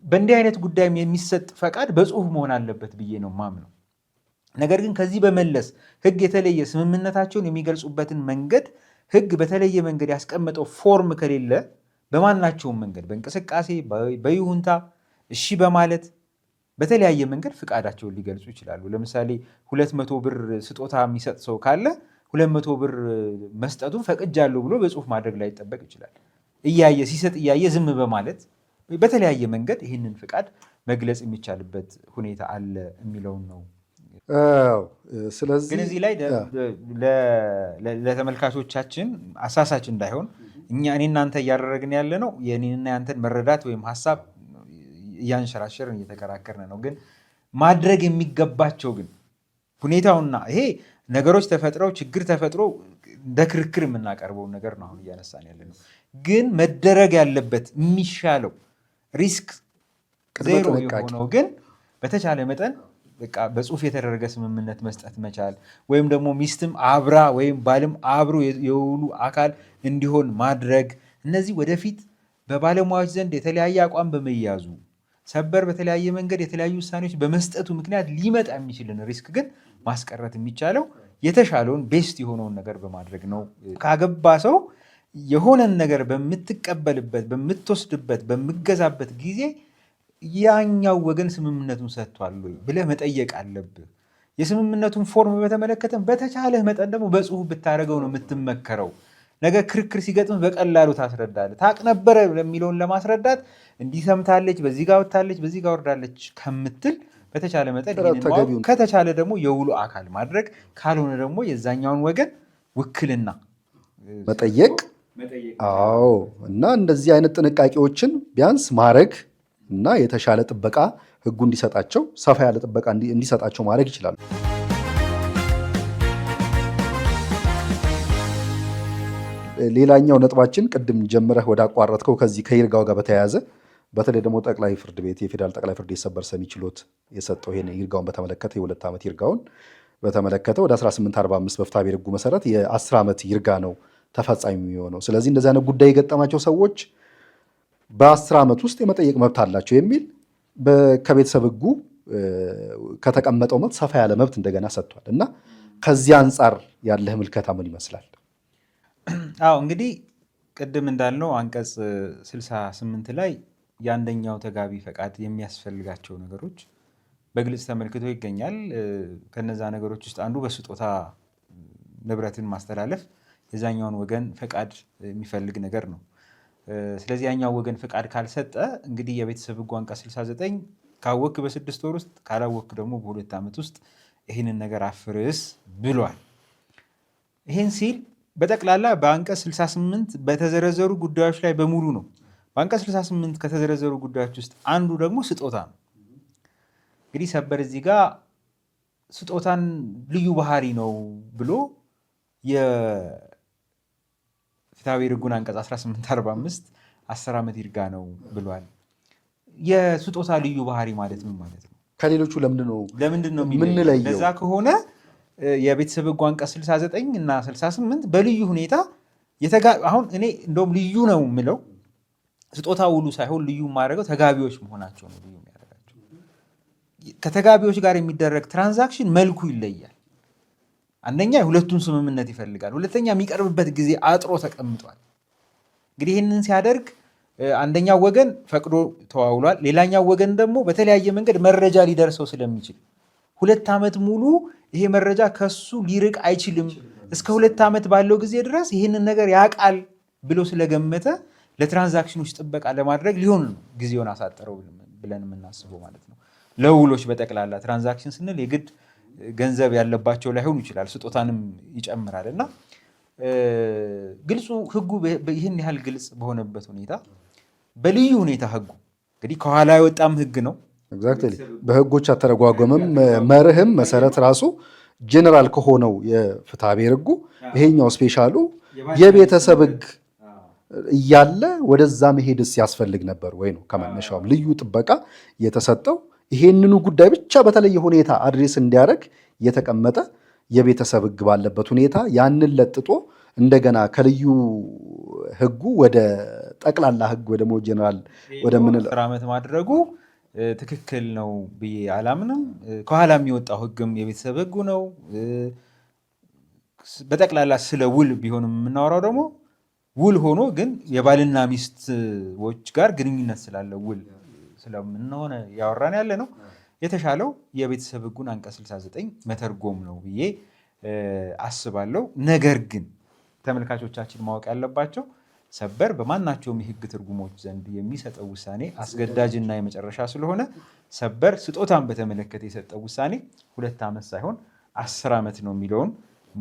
በእንዲህ አይነት ጉዳይም የሚሰጥ ፈቃድ በጽሁፍ መሆን አለበት ብዬ ነው ማምነው። ነገር ግን ከዚህ በመለስ ሕግ የተለየ ስምምነታቸውን የሚገልጹበትን መንገድ ሕግ በተለየ መንገድ ያስቀመጠው form ከሌለ በማናቸውም መንገድ በእንቅስቃሴ፣ በይሁንታ፣ እሺ በማለት በተለያየ መንገድ ፍቃዳቸውን ሊገልጹ ይችላሉ። ለምሳሌ 200 ብር ስጦታ የሚሰጥ ሰው ካለ 200 ብር መስጠቱን ፈቅጃለሁ ብሎ በጽሁፍ ማድረግ ላይጠበቅ ይችላል። እያየ ሲሰጥ እያየ ዝም በማለት በተለያየ መንገድ ይህንን ፍቃድ መግለጽ የሚቻልበት ሁኔታ አለ የሚለውን ነው። ስለዚህ ግን እዚህ ላይ ለተመልካቾቻችን አሳሳች እንዳይሆን እኛ እኔ እናንተ እያደረግን ያለ ነው የእኔንና ያንተን መረዳት ወይም ሀሳብ እያንሸራሸርን እየተከራከርን ነው። ግን ማድረግ የሚገባቸው ግን ሁኔታውና ይሄ ነገሮች ተፈጥረው ችግር ተፈጥሮ እንደ ክርክር የምናቀርበውን ነገር ነው አሁን እያነሳን ያለ ነው። ግን መደረግ ያለበት የሚሻለው risk zero የሆነው ግን በተቻለ መጠን በቃ በጽሁፍ የተደረገ ስምምነት መስጠት መቻል፣ ወይም ደግሞ ሚስትም አብራ ወይም ባልም አብሮ የውሉ አካል እንዲሆን ማድረግ፣ እነዚህ ወደፊት በባለሙያዎች ዘንድ የተለያየ አቋም በመያዙ ሰበር በተለያየ መንገድ የተለያዩ ውሳኔዎች በመስጠቱ ምክንያት ሊመጣ የሚችልን risk ግን ማስቀረት የሚቻለው የተሻለውን best የሆነውን ነገር በማድረግ ነው። ካገባ ሰው የሆነን ነገር በምትቀበልበት፣ በምትወስድበት፣ በምገዛበት ጊዜ ያኛው ወገን ስምምነቱን ሰጥቷል ወይ ብለህ መጠየቅ አለብህ። የስምምነቱን form በተመለከተም በተቻለህ መጠን ደግሞ በጽሁፍ ብታደርገው ነው የምትመከረው። ነገ ክርክር ሲገጥም በቀላሉ ታስረዳለህ። ታቅ ነበረ የሚለውን ለማስረዳት እንዲህ ሰምታለች፣ በዚህ ጋር ወጥታለች፣ በዚህ ጋር ወርዳለች ከምትል በተቻለ መጠን ከተቻለ ደግሞ የውሉ አካል ማድረግ፣ ካልሆነ ደግሞ የዛኛውን ወገን ውክልና መጠየቅ። አዎ፣ እና እንደዚህ አይነት ጥንቃቄዎችን ቢያንስ ማድረግ እና የተሻለ ጥበቃ ህጉ እንዲሰጣቸው፣ ሰፋ ያለ ጥበቃ እንዲሰጣቸው ማድረግ ይችላሉ። ሌላኛው ነጥባችን ቅድም ጀምረህ ወደ አቋረጥከው ከዚህ ከይርጋው ጋር በተያያዘ በተለይ ደግሞ ጠቅላይ ፍርድ ቤት የፌዴራል ጠቅላይ ፍርድ ቤት ሰበር ሰሚ ችሎት የሰጠው ይሄን ይርጋውን በተመለከተ የ2 ዓመት ይርጋውን በተመለከተ ወደ 1845 በፍትሐብሔር ሕጉ መሰረት የ10 ዓመት ይርጋ ነው ተፈጻሚ የሚሆነው። ስለዚህ እንደዚህ አይነት ጉዳይ የገጠማቸው ሰዎች በ10 ዓመት ውስጥ የመጠየቅ መብት አላቸው የሚል ከቤተሰብ ሕጉ ከተቀመጠው መብት ሰፋ ያለ መብት እንደገና ሰጥቷል እና ከዚህ አንጻር ያለህ ምልከታ ምን ይመስላል? አዎ፣ እንግዲህ ቅድም እንዳልነው አንቀጽ 68 ላይ የአንደኛው ተጋቢ ፈቃድ የሚያስፈልጋቸው ነገሮች በግልጽ ተመልክቶ ይገኛል። ከነዛ ነገሮች ውስጥ አንዱ በስጦታ ንብረትን ማስተላለፍ የዛኛውን ወገን ፈቃድ የሚፈልግ ነገር ነው። ስለዚህ ያኛው ወገን ፈቃድ ካልሰጠ እንግዲህ የቤተሰብ ሕጉ አንቀጽ 69 ካወክ በ6 ወር ውስጥ፣ ካላወክ ደግሞ በ2 ዓመት ውስጥ ይህንን ነገር አፍርስ ብሏል። ይህን ሲል በጠቅላላ በአንቀጽ 68 በተዘረዘሩ ጉዳዮች ላይ በሙሉ ነው። በአንቀጽ 68 ከተዘረዘሩ ጉዳዮች ውስጥ አንዱ ደግሞ ስጦታ ነው። እንግዲህ ሰበር እዚህ ጋር ስጦታን ልዩ ባህሪ ነው ብሎ የፍትሐብሔር ሕጉን አንቀጽ 1845 10 ዓመት ይርጋ ነው ብሏል። የስጦታ ልዩ ባህሪ ማለት ምን ማለት ነው? ከሌሎቹ ለምንድን ነው ለምንድን ነው የምንለየው? እንደዛ ከሆነ የቤተሰብ ሕጉ አንቀጽ 69 እና 68 በልዩ ሁኔታ፣ አሁን እኔ እንደውም ልዩ ነው የምለው ስጦታ ውሉ ሳይሆን ልዩ የማደርገው ተጋቢዎች መሆናቸው ነው ልዩ የሚያደርጋቸው። ከተጋቢዎች ጋር የሚደረግ transaction መልኩ ይለያል። አንደኛ የሁለቱን ስምምነት ይፈልጋል። ሁለተኛ የሚቀርብበት ጊዜ አጥሮ ተቀምጧል። እንግዲህ ይህንን ሲያደርግ አንደኛው ወገን ፈቅዶ ተዋውሏል። ሌላኛው ወገን ደግሞ በተለያየ መንገድ መረጃ ሊደርሰው ስለሚችል 2 ዓመት ሙሉ ይሄ መረጃ ከሱ ሊርቅ አይችልም፣ እስከ 2 ዓመት ባለው ጊዜ ድረስ ይህንን ነገር ያውቃል ብሎ ስለገመተ ለ transaction ኖች ጥበቃ ለማድረግ ሊሆን ነው ጊዜውን አሳጠረው ብለን የምናስበው ማለት ነው። ለውሎች በጠቅላላ transaction ስንል የግድ ገንዘብ ያለባቸው ላይሆኑ ይችላል፣ ስጦታንም ይጨምራል እና ግልጹ ህጉ ይህን ያህል ግልጽ በሆነበት ሁኔታ በልዩ ሁኔታ ህጉ እንግዲህ ከኋላ የወጣም ህግ ነው። Exactly፣ በህጎች አተረጓጎምም መርህም መሰረት ራሱ ጀነራል ከሆነው የፍትሐብሔር ህጉ ይሄኛው special ኡ የቤተሰብ ህግ እያለ ወደዛ መሄድስ ያስፈልግ ነበር ወይ ነው። ከመነሻውም ልዩ ጥበቃ የተሰጠው ይሄንኑ ጉዳይ ብቻ በተለየ ሁኔታ address እንዲያደርግ የተቀመጠ የቤተሰብ ህግ ባለበት ሁኔታ ያንን ለጥጦ እንደገና ከልዩ ህጉ ወደ ጠቅላላ ህግ ወይ ደግሞ ጀነራል ወደምንለው 10 ዓመት ማድረጉ ትክክል ነው ብዬ አላምንም። ከኋላ የሚወጣው ህግም የቤተሰብ ህጉ ነው። በጠቅላላ ስለ ውል ቢሆንም የምናወራው ደግሞ ውል ሆኖ ግን የባልና ሚስቶች ጋር ግንኙነት ስላለ ውል ስለምንሆነ ያወራን ያለ ነው። የተሻለው የቤተሰብ ህጉን አንቀጽ 69 መተርጎም ነው ብዬ አስባለሁ። ነገር ግን ተመልካቾቻችን ማወቅ ያለባቸው ሰበር በማናቸውም የህግ ትርጉሞች ዘንድ የሚሰጠው ውሳኔ አስገዳጅና የመጨረሻ ስለሆነ ሰበር ስጦታን በተመለከተ የሰጠው ውሳኔ 2 ዓመት ሳይሆን 10 ዓመት ነው የሚለውን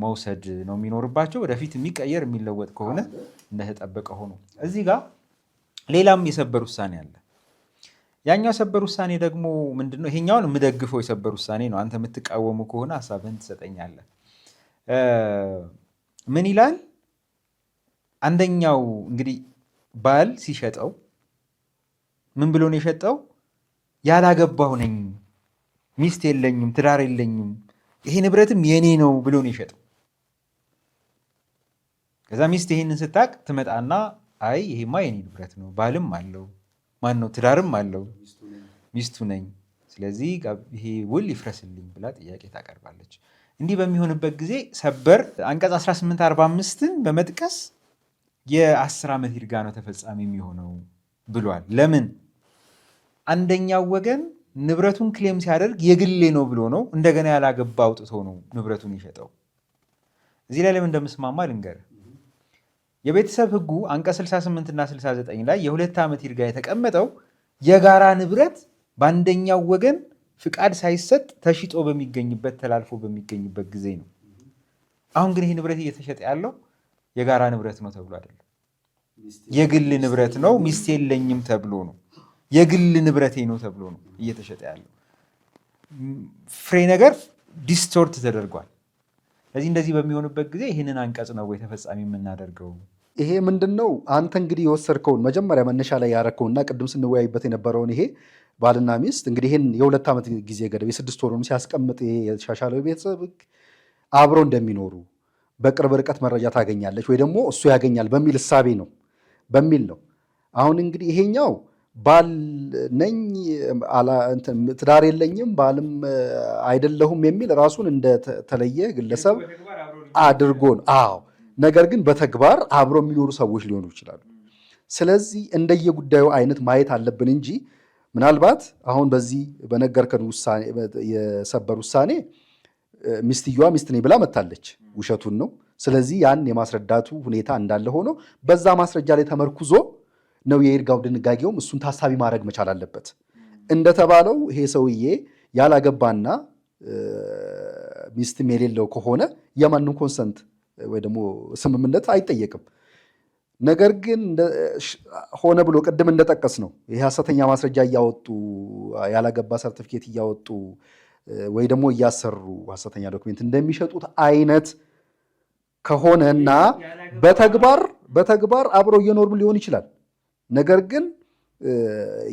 መውሰድ ነው የሚኖርባቸው። ወደፊት የሚቀየር የሚለወጥ ከሆነ እንደተጠበቀ ሆኖ እዚህ ጋር ሌላም የሰበር ውሳኔ አለ። ያኛው ሰበር ውሳኔ ደግሞ ምንድነው? ይሄኛውን የምደግፈው የሰበር ውሳኔ ነው። አንተ የምትቃወሙ ከሆነ ሀሳብህን ትሰጠኛለህ። ምን ይላል? አንደኛው እንግዲህ ባል ሲሸጠው ምን ብሎ ነው የሸጠው? ያላገባሁ ነኝ፣ ሚስት የለኝም፣ ትዳር የለኝም፣ ይሄ ንብረትም የኔ ነው ብሎ ነው የሸጠው። ከዛ ሚስት ይሄንን ስታቅ ትመጣና አይ ይሄማ የኔ ንብረት ነው፣ ባልም አለው፣ ማን ነው ትዳርም አለው፣ ሚስቱ ነኝ፣ ስለዚህ ይሄ ውል ይፍረስልኝ ብላ ጥያቄ ታቀርባለች። እንዲህ በሚሆንበት ጊዜ ሰበር አንቀጽ 1845ን በመጥቀስ የ10 ዓመት ይርጋ ነው ተፈጻሚ የሚሆነው ብሏል። ለምን? አንደኛው ወገን ንብረቱን ክሌም ሲያደርግ የግሌ ነው ብሎ ነው፣ እንደገና ያላገባ አውጥቶ ነው ንብረቱን የሸጠው። እዚህ ላይ ለምን እንደምስማማ ልንገርህ። የቤተሰብ ሕጉ አንቀጽ 68 እና 69 ላይ የ2 ዓመት ይርጋ የተቀመጠው የጋራ ንብረት በአንደኛው ወገን ፍቃድ ሳይሰጥ ተሽጦ በሚገኝበት ተላልፎ በሚገኝበት ጊዜ ነው። አሁን ግን ይህ ንብረት እየተሸጠ ያለው የጋራ ንብረት ነው ተብሎ አይደለም። የግል ንብረት ነው፣ ሚስት የለኝም ተብሎ ነው። የግል ንብረቴ ነው ተብሎ ነው እየተሸጠ ያለው። ፍሬ ነገር distort ተደርጓል። ስለዚህ እንደዚህ በሚሆንበት ጊዜ ይህንን አንቀጽ ነው ወይ ተፈጻሚ የምናደርገው? ይሄ ምንድን ነው? አንተ እንግዲህ የወሰድከውን መጀመሪያ መነሻ ላይ ያረከውና ቅድም ስንወያይበት የነበረውን ይሄ ባልና ሚስት እንግዲህ ይህን የ2 ዓመት ጊዜ ገደብ የ6 ወሩን ሲያስቀምጥ ይሄ የተሻሻለው ቤተሰብ ሕግ አብረው እንደሚኖሩ በቅርብ ርቀት መረጃ ታገኛለች ወይ ደግሞ እሱ ያገኛል በሚል እሳቤ ነው በሚል ነው። አሁን እንግዲህ ይሄኛው ባል ነኝ ትዳር የለኝም ባልም አይደለሁም የሚል ራሱን እንደተለየ ግለሰብ አድርጎ ነው። አዎ፣ ነገር ግን በተግባር አብረው የሚኖሩ ሰዎች ሊሆኑ ይችላሉ። ስለዚህ እንደየጉዳዩ አይነት ማየት አለብን እንጂ ምናልባት አሁን በዚህ በነገርከን ውሳኔ የሰበር ውሳኔ ሚስትየዋ ሚስት ነኝ ብላ መታለች፣ ውሸቱን ነው። ስለዚህ ያን የማስረዳቱ ሁኔታ እንዳለ ሆኖ በዛ ማስረጃ ላይ ተመርኩዞ ነው የይርጋው ድንጋጌውም እሱን ታሳቢ ማድረግ መቻል አለበት። እንደተባለው ይሄ ሰውዬ ያላገባና ሚስትም የሌለው ከሆነ የማንም consent ወይ ደግሞ ስምምነት አይጠየቅም። ነገር ግን ሆነ ብሎ ቅድም እንደጠቀስ ነው ይሄ ሐሰተኛ ማስረጃ እያወጡ ያላገባ ሰርቲፊኬት እያወጡ ወይ ደግሞ እያሰሩ ሐሰተኛ document እንደሚሸጡት አይነት ከሆነና በተግባር አብረው እየኖሩ ሊሆን ይችላል። ነገር ግን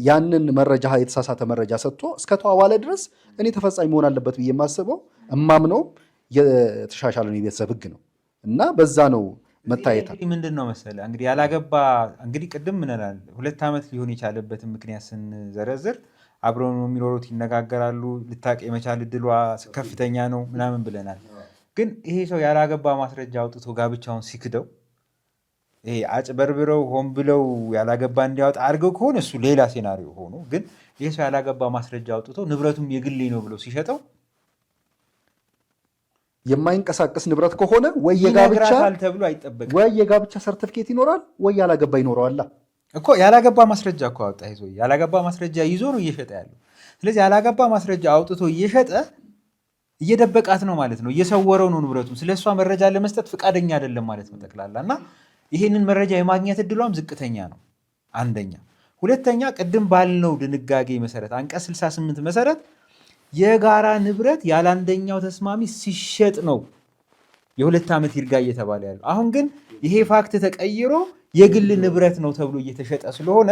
ያንን መረጃ የተሳሳተ መረጃ ሰጥቶ እስከተዋዋለ ድረስ እኔ ተፈጻሚ መሆን አለበት ብዬ የማስበው እማምነው የተሻሻለውን የቤተሰብ ሕግ ነው እና በዛ ነው መታየት። ምንድን ነው መሰለህ እንግዲህ ያላገባ እንግዲህ ቅድም ምንላል 2 ዓመት ሊሆን የቻለበትን ምክንያት ስንዘረዝር አብረው ነው የሚኖሩት፣ ይነጋገራሉ፣ ልታቅ የመቻል እድሏ ከፍተኛ ነው ምናምን ብለናል። ግን ይሄ ሰው ያላገባ ማስረጃ አውጥቶ ጋብቻውን ሲክደው ይሄ አጭበርብረው ሆን ብለው ያላገባ እንዲያወጣ አድርገው ከሆነ እሱ ሌላ ሴናሪዮ ሆኖ፣ ግን ይሄ ሰው ያላገባ ማስረጃ አውጥቶ ንብረቱም የግሌ ነው ብሎ ሲሸጠው የማይንቀሳቀስ ንብረት ከሆነ ወይ የጋብቻ ተብሎ አይጠበቅም። ወይ የጋብቻ ሰርቲፊኬት ይኖራል ወይ ያላገባ ይኖረዋል እኮ። ያላገባ ማስረጃ እኮ አወጣ ይዞ ያላገባ ማስረጃ ይዞ ነው እየሸጠ ያለው። ስለዚህ ያላገባ ማስረጃ አውጥቶ እየሸጠ እየደበቃት ነው ማለት ነው፣ እየሰወረው ነው ንብረቱን። ስለሷ መረጃ ለመስጠት ፈቃደኛ አይደለም ማለት ነው ጠቅላላ እና ይሄንን መረጃ የማግኘት እድሏም ዝቅተኛ ነው። አንደኛ። ሁለተኛ ቅድም ባልነው ድንጋጌ መሰረት አንቀጽ 68 መሰረት የጋራ ንብረት ያለ አንደኛው ተስማሚ ሲሸጥ ነው የ2 ዓመት ይርጋ እየተባለ ያለው። አሁን ግን ይሄ fact ተቀይሮ የግል ንብረት ነው ተብሎ እየተሸጠ ስለሆነ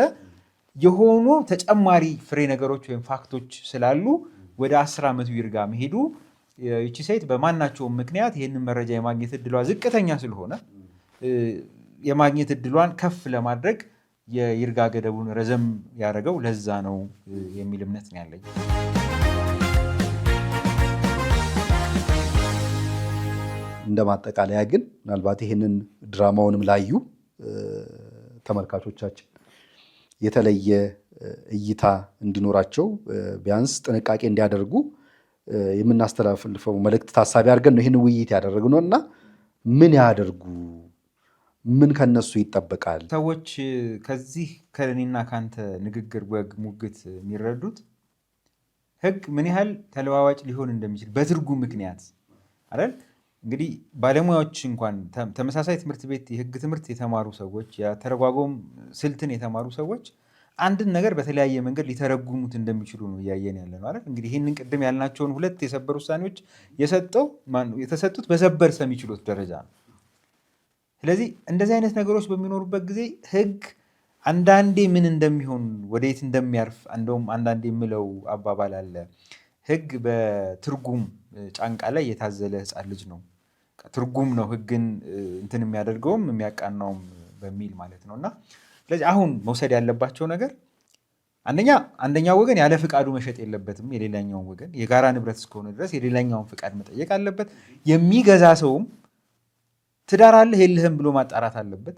የሆኑ ተጨማሪ ፍሬ ነገሮች ወይም fact ኦች ስላሉ ወደ 10 ዓመቱ ይርጋ መሄዱ ይቺ ሴት በማናቸውም ምክንያት ይህንን መረጃ የማግኘት እድሏ ዝቅተኛ ስለሆነ የማግኘት እድሏን ከፍ ለማድረግ የይርጋ ገደቡን ረዘም ያደረገው ለዛ ነው የሚል እምነት ነው ያለኝ። እንደ ማጠቃለያ ግን ምናልባት ይህንን ድራማውንም ላዩ ተመልካቾቻችን የተለየ እይታ እንዲኖራቸው ቢያንስ ጥንቃቄ እንዲያደርጉ የምናስተላልፈው መልእክት ታሳቢ አድርገን ነው ይህን ውይይት ያደረግነው እና ምን ያደርጉ፣ ምን ከነሱ ይጠበቃል? ሰዎች ከዚህ ከእኔና ከአንተ ንግግር ወግ ሙግት የሚረዱት ሕግ ምን ያህል ተለዋዋጭ ሊሆን እንደሚችል በትርጉም ምክንያት አይደል? እንግዲህ ባለሙያዎች እንኳን ተመሳሳይ ትምህርት ቤት የሕግ ትምህርት የተማሩ ሰዎች የተረጓጎም ስልትን የተማሩ ሰዎች አንድን ነገር በተለያየ መንገድ ሊተረጉሙት እንደሚችሉ ነው እያየን ያለ ነው አይደል? እንግዲህ ይህንን ቅድም ያልናቸውን ሁለት የሰበር ውሳኔዎች የተሰጡት በሰበር ሰሚ ችሎት ደረጃ ነው። ስለዚህ እንደዚህ አይነት ነገሮች በሚኖሩበት ጊዜ ሕግ አንዳንዴ ምን እንደሚሆን ወደየት እንደሚያርፍ እንደውም አንዳንዴ የምለው አባባል አለ። ህግ በትርጉም ጫንቃ ላይ የታዘለ ህፃን ልጅ ነው። ትርጉም ነው ህግን እንትን የሚያደርገውም የሚያቃናውም በሚል ማለት ነው። እና ስለዚህ አሁን መውሰድ ያለባቸው ነገር አንደኛ አንደኛው ወገን ያለ ፍቃዱ መሸጥ የለበትም። የሌላኛውን ወገን የጋራ ንብረት እስከሆነ ድረስ የሌላኛውን ፍቃድ መጠየቅ አለበት። የሚገዛ ሰውም ትዳር አለህ የለህም ብሎ ማጣራት አለበት።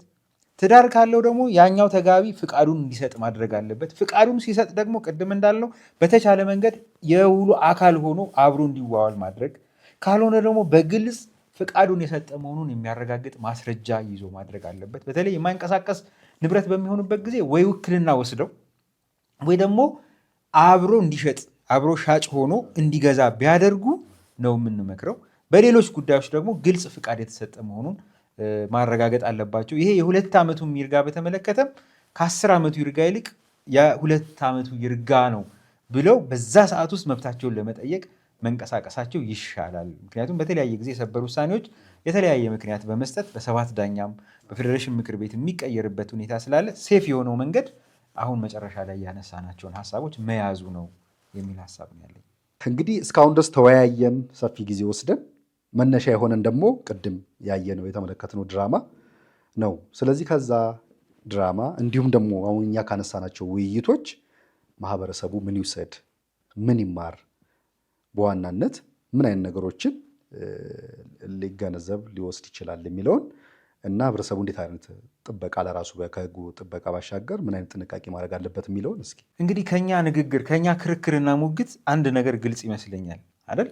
ትዳር ካለው ደግሞ ያኛው ተጋቢ ፍቃዱን እንዲሰጥ ማድረግ አለበት። ፍቃዱን ሲሰጥ ደግሞ ቅድም እንዳልነው በተቻለ መንገድ የውሉ አካል ሆኖ አብሮ እንዲዋዋል ማድረግ፣ ካልሆነ ደግሞ በግልጽ ፍቃዱን የሰጠ መሆኑን የሚያረጋግጥ ማስረጃ ይዞ ማድረግ አለበት። በተለይ የማይንቀሳቀስ ንብረት በሚሆንበት ጊዜ ወይ ውክልና ወስደው ወይ ደግሞ አብሮ እንዲሸጥ አብሮ ሻጭ ሆኖ እንዲገዛ ቢያደርጉ ነው የምንመክረው። በሌሎች ጉዳዮች ደግሞ ግልጽ ፍቃድ የተሰጠ መሆኑን ማረጋገጥ አለባቸው። ይሄ የ2 ዓመቱን ይርጋ በተመለከተም ከ10 ዓመቱ ይርጋ ይልቅ የ2 ዓመቱ ይርጋ ነው ብለው በዛ ሰዓት ውስጥ መብታቸውን ለመጠየቅ መንቀሳቀሳቸው ይሻላል። ምክንያቱም በተለያየ ጊዜ የሰበር ውሳኔዎች የተለያየ ምክንያት በመስጠት በሰባት ዳኛም በፌዴሬሽን ምክር ቤት የሚቀየርበት ሁኔታ ስላለ safe የሆነው መንገድ አሁን መጨረሻ ላይ ያነሳናቸውን ሀሳቦች መያዙ ነው የሚል ሀሳብ ነው ያለኝ። እንግዲህ እስካሁን ድረስ ተወያየን፣ ሰፊ ጊዜ ወስደን መነሻ የሆነን ደግሞ ቅድም ያየነው የተመለከትነው ድራማ ነው። ስለዚህ ከዛ ድራማ እንዲሁም ደግሞ አሁን እኛ ካነሳናቸው ውይይቶች ማህበረሰቡ ምን ይውሰድ፣ ምን ይማር፣ በዋናነት ምን አይነት ነገሮችን ሊገነዘብ ሊወስድ ይችላል የሚለውን እና ህብረተሰቡ እንዴት አይነት ጥበቃ ለራሱ ከህጉ ጥበቃ ባሻገር ምን አይነት ጥንቃቄ ማድረግ አለበት የሚለውን እስኪ። እንግዲህ ከኛ ንግግር ከኛ ክርክርና ሙግት አንድ ነገር ግልጽ ይመስለኛል አይደል?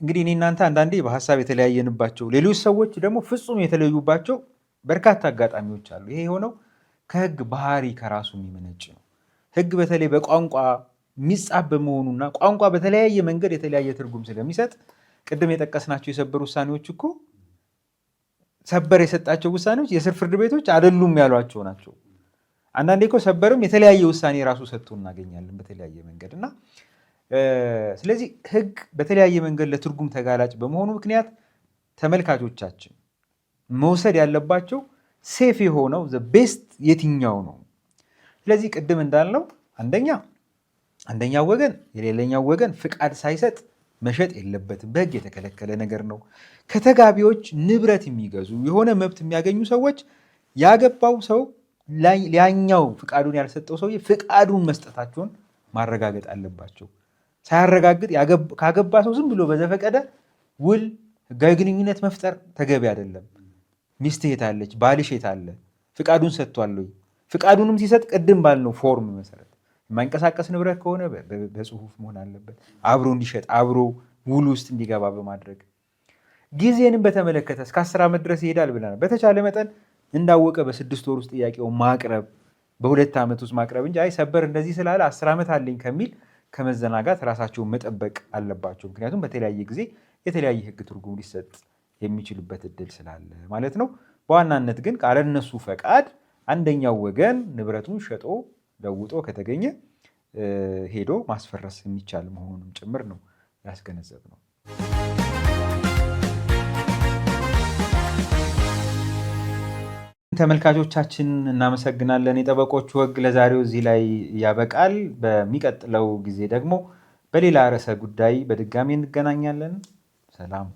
እንግዲህ እኔ እናንተ አንዳንዴ በሀሳብ የተለያየንባቸው፣ ሌሎች ሰዎች ደግሞ ፍጹም የተለዩባቸው በርካታ አጋጣሚዎች አሉ። ይሄ የሆነው ከህግ ባህሪ ከራሱ የሚመነጭ ነው። ህግ በተለይ በቋንቋ የሚጻፍ በመሆኑና ቋንቋ በተለያየ መንገድ የተለያየ ትርጉም ስለሚሰጥ ቅድም የጠቀስናቸው የሰበር ውሳኔዎች እኮ ሰበር የሰጣቸው ውሳኔዎች የስር ፍርድ ቤቶች አይደሉም ያሏቸው ናቸው። አንዳንዴ እኮ ሰበርም የተለያየ ውሳኔ ራሱ ሰጥቶ እናገኛለን በተለያየ መንገድ። እና ስለዚህ ህግ በተለያየ መንገድ ለትርጉም ተጋላጭ በመሆኑ ምክንያት ተመልካቾቻችን መውሰድ ያለባቸው safe የሆነው best የትኛው ነው? ስለዚህ ቅድም እንዳልነው አንደኛ አንደኛው ወገን የሌላኛው ወገን ፍቃድ ሳይሰጥ መሸጥ የለበትም። በህግ የተከለከለ ነገር ነው። ከተጋቢዎች ንብረት የሚገዙ የሆነ መብት የሚያገኙ ሰዎች ያገባው ሰው ያኛው ፍቃዱን ያልሰጠው ሰውዬ ፍቃዱን መስጠታቸውን ማረጋገጥ አለባቸው። ሳያረጋግጥ ካገባ ሰው ዝም ብሎ በዘፈቀደ ውል ህጋዊ ግንኙነት መፍጠር ተገቢ አይደለም። ሚስትህ የታለች? ባልሽ የታለ? ፍቃዱን ሰጥቷል ወይ? ፍቃዱንም ሲሰጥ ቅድም ባልነው form መሰረት የማይንቀሳቀስ ንብረት ከሆነ በጽሁፍ መሆን አለበት። አብሮ እንዲሸጥ አብሮ ውል ውስጥ እንዲገባ በማድረግ። ጊዜንም በተመለከተ እስከ 10 ዓመት ድረስ ይሄዳል ብለናል። በተቻለ መጠን እንዳወቀ በ6 ወር ውስጥ ጥያቄው ማቅረብ፣ በ2 ዓመት ውስጥ ማቅረብ እንጂ አይ ሰበር እንደዚህ ስላለ 10 ዓመት አለኝ ከሚል ከመዘናጋት ራሳቸውን መጠበቅ አለባቸው። ምክንያቱም በተለያየ ጊዜ የተለያየ ህግ ትርጉም ሊሰጥ የሚችልበት እድል ስላለ ማለት ነው። በዋናነት ግን ካለእነሱ ፈቃድ አንደኛው ወገን ንብረቱን ሸጦ ለውጦ ከተገኘ ሄዶ ማስፈረስ የሚቻል መሆኑንም ጭምር ነው ያስገነዘብነው። ተመልካቾቻችን እናመሰግናለን። የጠበቆች ወግ ለዛሬው እዚህ ላይ ያበቃል። በሚቀጥለው ጊዜ ደግሞ በሌላ ርዕሰ ጉዳይ በድጋሚ እንገናኛለን። ሰላም።